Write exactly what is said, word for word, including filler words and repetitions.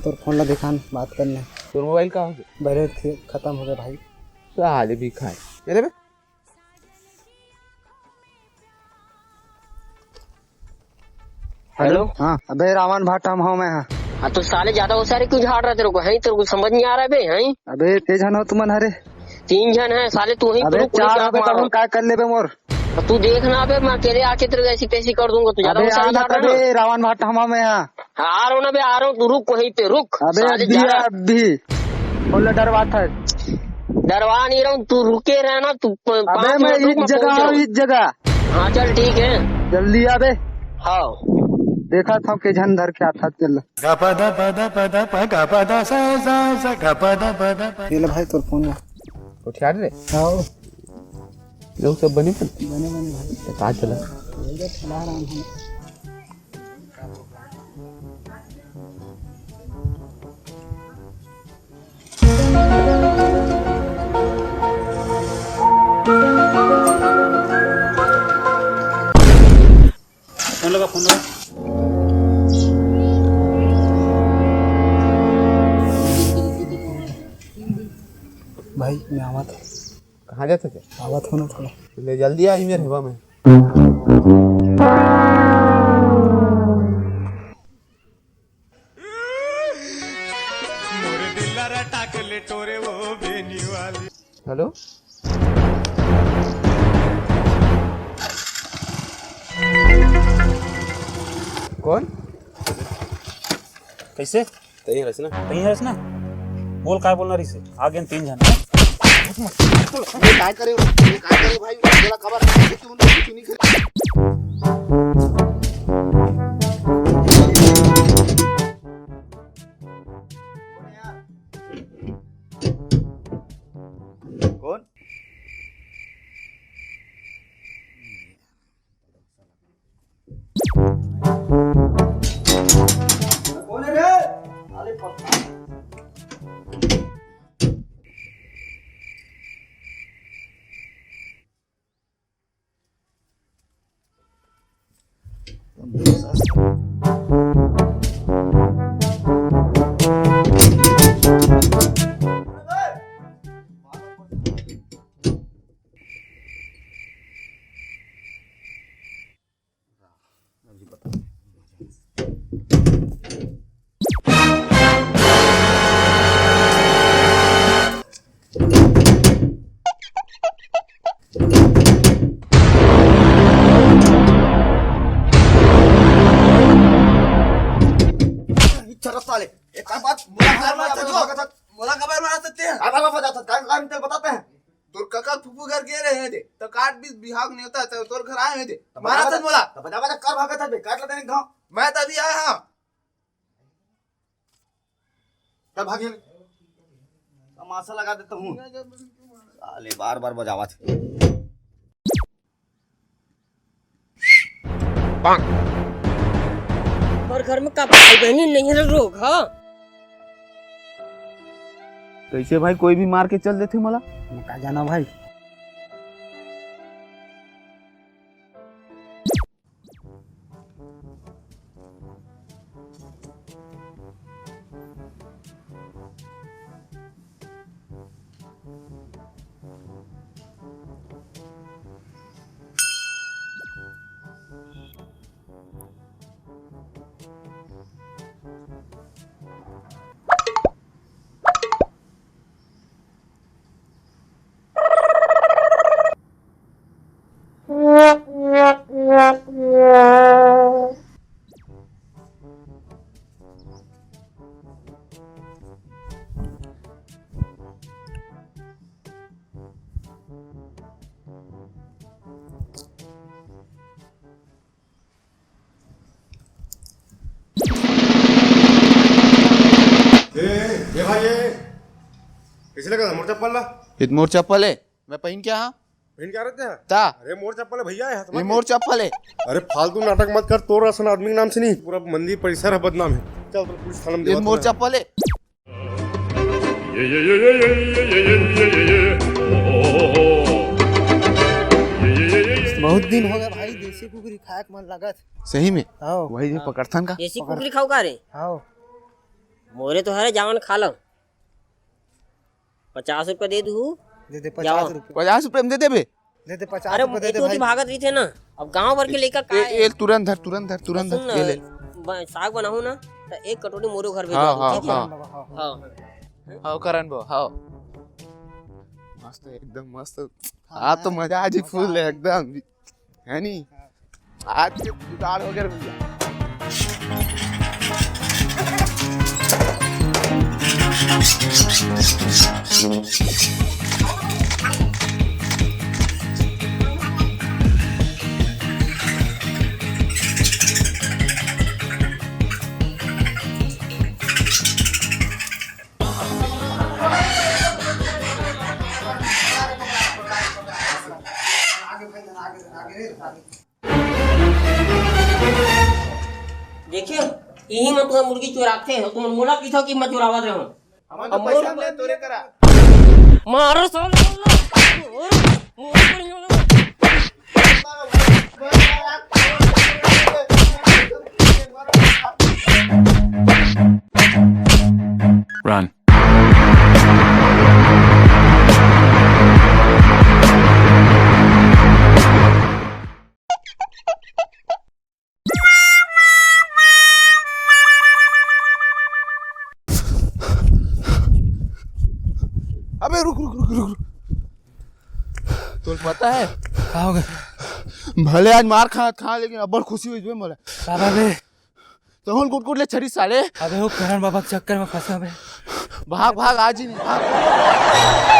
तोर फोन ला देखान, बात करने। तोर मोबाइल का हो गया? बैलेंस खे-, खत्म हो गया भाई। साले भी खाए। ये ले बे। हेलो। हाँ, अबे रावण भाटा में हूँ मैं, हाँ। हाँ, तो साले ज्यादा होशियारी क्यों झाड़ रहा तेरे को, हैं? तेरे को समझ नहीं आ रहा है बे, हैं? अबे, के झन हो तुमन हरे? तीन झन है साले, तू वहीं पे अबे, रुक, वहीं चार पे अबे, आप तब मारो। हम का कर लेबे मोर? तो तू देख ना बे, मैं अकेले आके तेरे को ऐसी तैसी कर दूंगा, तू ज्यादा अबे, होशियारी आना झाड़ रहा है। अबे, रावण भाटा में हूँ मैं, हाँ। हाँ, आ रहा हूँ ना बे, आ रहा हूँ, तू रुक वहीं पे, रुक। अबे, साले अभी, जा रहा। अभी। बोल, डरवात है। डरवा नहीं रहा हूँ, तू रुके रहना, तू प-, अबे, पाँच मैं मिनट रुक, इस मैं जगह पहुंच रहा हूँ, हूँ। इस जगह। हाँ, चल, ठीक है। जल्दी आ बे। हाँ। देखा था के झन धर के आता, चल। ये ले भाई, तोर फोन ला। उठा रे। हाँ। लोग सब बने बने? बने बने भाई। तो का चला? ये जो चला रहा हूँ। फोन लगा, फोन लगा। भाई, मैं आवत हूँ। कहाँ जात हस? आवत हूँ ना थोड़ा। ले जल्दी आ, इमेर हेवा में। हेलो। कौन? कैसे? तहीं हस ना? तहीं हस ना? बोल, काय बोलना रहिसे? आ गेन तीन झन। ये काय करे हो? ये काय करे भाई? बोला खबर, ये तुम लोग कुछ नहीं करे। कौन? कौन है रे? अरे पत्ता। चल साले, एक बात, मोला काबर मारत हस? मोला काबर मारत हस तें? अब, अब, अब, अब, अब, अब, अब, अब, बताते हैं। तोर कका फूफू घर गे रहे हे दे, तो काट बीस बिहाव के नेवता, तो तोर घर आए हे दे, तो मारत हस मोला। तो बता, बता, कर भागत हस बे, काट लेते हैं घाव। मैं तो अभी आया हाँ। चल भाग यहाँ ले। तमाशा लगा देता हूँ। साले बार बार बजावत हे। और घर में का भाई बहनी नहीं है लोग, हाँ? कैसे भाई कोई भी मार के चल देथे मोला? मैं का जाना भाई। ए, ए भाई, ए। कैसे लगा मोर चप्पल ला? ये मोर चप्पल है, मैं पहिन के हाँ? पहिन के आ रहे थे? ता। अरे मोर चप्पल है भैया, ये हाथ में। मोर चप्पल है। अरे फालतू नाटक मत कर, तोर असन आदमी के नाम से नहीं, पूरा मंदिर परिसर है बदनाम है। चल, तो पुलिस थाना में ये देवा मोर तो है। चप्पल है। बहुत दिन हो गया भाई, देसी कुकरी खाए के मन लगत। सही में? हाँ। वही जो हाँ। पकड़थन का? देसी कुकरी खाऊ का रे? हाँ। मोरे तो हरे, जावन खा लो। पचास रुपया दे दू। दे दे जाओ। पचास रुपया। पचास रुपया में दे देबे? दे दे, पचास अरे, रुपया दे दे भाई। भागत रहिथे ना, अब गांव भर के लइका का ए, है? ए, तुरंत धर, तुरंत धर, तुरंत सुन धर, ना, ये ले। ब-, साग बनाहूं ना, तो एक कटोरी मोरो घर भेजा हाँ, दू, हाँ, ठीक है? हाँ। हाँ। हाँ, करण बो, हाँ। मस्त, एकदम मस्त। हाँ, आज तो मजा आज ही मजा फुल है आ एकदम, है नी? आज के जुगाड़ हो गया भैया। देखिए, इही में तुम्हार मुर्गी चुराथे, तुम मोला कहिथो कि मैं चुरावत रहूं। हमन तो अब पैसा मोर ले तोरे करा। मारो साले, मोर, मोर बढ़िया लगा। Run. अबे रुक, रुक, रुक, रुक, रुक। तोर पता है? का हो गए? भले आज मार खा, खा, लेकिन अब्बड़ खुशी होइस बे मोला। का बा बे? तहूं ल कुट कुट ले छरी साले। अबे वो करण बाबा के चक्कर में फंसा बे। भाग, भाग, आज ही नहीं, भाग।